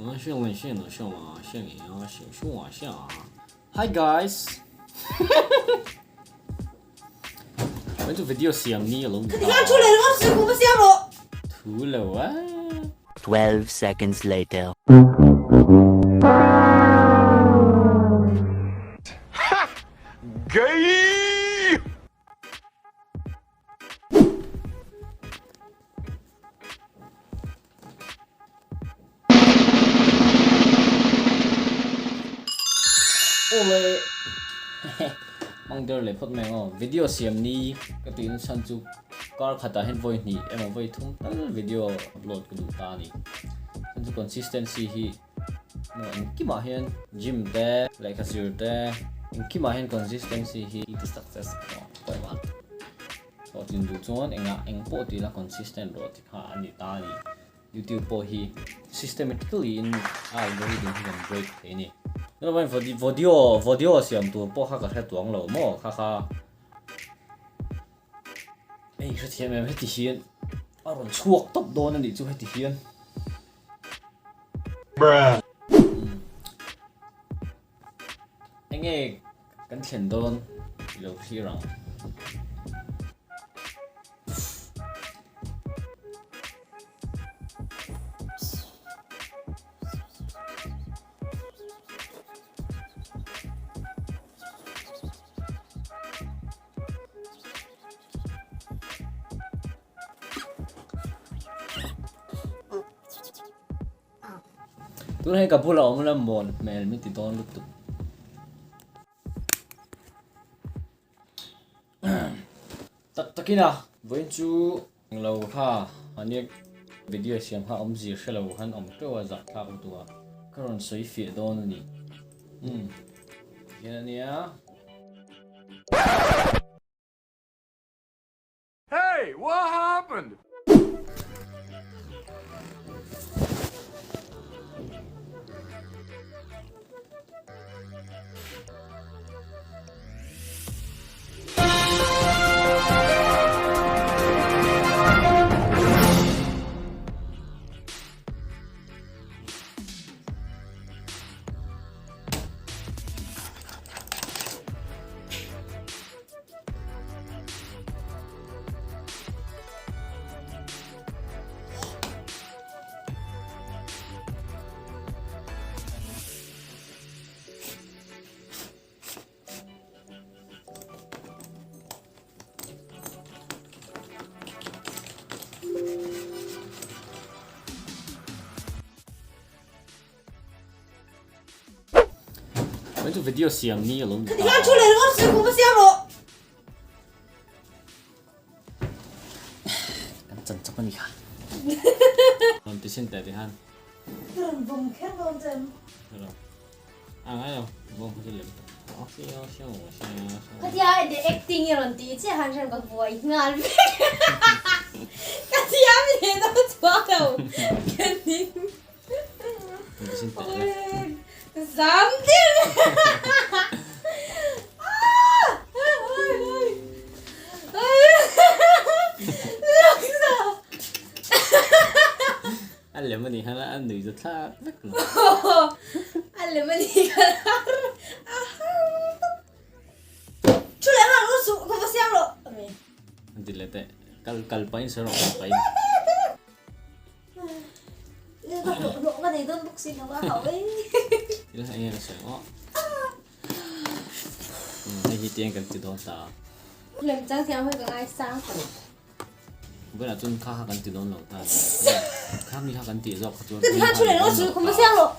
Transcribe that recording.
Hi guys. Kan chu video siam ni alo ni ta. Thu lo a. 12 seconds later. Gay! Awle mang der leh phawt mai ang aw video siam ni ka tih na chhan chu kar khatah hian vawi hnih emaw vawi thum tal video upload ka duh ta a ni chhan chu consistency hi maw engkimah hian gym te lehkha zir te engkimah hian consistency hi ti success pawimawh a. Hlawhtlin duh chuan engah eng pawh tih la consistent rawh tih kha a ni ta a ni. YouTube pawh hi systematically in a algorithm hi kan break thei a ni. Tunah pawhin video video siam tur pawh kha ka hre tuang lo maw kha kha hei hrethiam em heti hian a rawn chhuak tawp dawn a nih chu heti hian. Bruh. Enge kan thlen dawn i lo thlir ang. Tun hei ka bula awm la mawn hmel min ti dawn lutuk. Tak takin a vawiin chu englo kha mahni video siam kha awmzia hrelo khan awm teuh a zahthlak lutuk a ka rawn sawi fiah dawn a ni. Umm tihian a nia. Hey, what happened? Kan chu video siam ni alo ni ta. Kan thu leh ringawt chu kum a siam rawh. Kan chan chak a ni kha. Rawn ti sin teh ti han. Ka rawn vawm kher dawn che em? Hello. A ngai lo, vawm kha chu lem tawh. Khatia the acting i rawn tih chiah khan hran ka buai nghal vek. Ka thiam leh dawn chuang lo. Ka ning. Zam deuh. A lem a nih khan a nui chu thlak vek lo. A lem a nih khan a har tawp. Thu leh nghal u suh ka va siam rawh. An ti leh teh. Kal kal pahin sawi rawh kal pahin. Hlawh ka nei dawn bawk si lo a hau e. Thil eng nge ka sawi ang aw. Hei hi tiang kan ti dawn ta. Lem chang thiam hi ka ngaisang tawh. Bulah chuan kha kha kan ti dawn lo ta. Kha mi kha kan tih zawk kha chuan. Ka ti khan thu leh rawh chu, khum va siang rawh.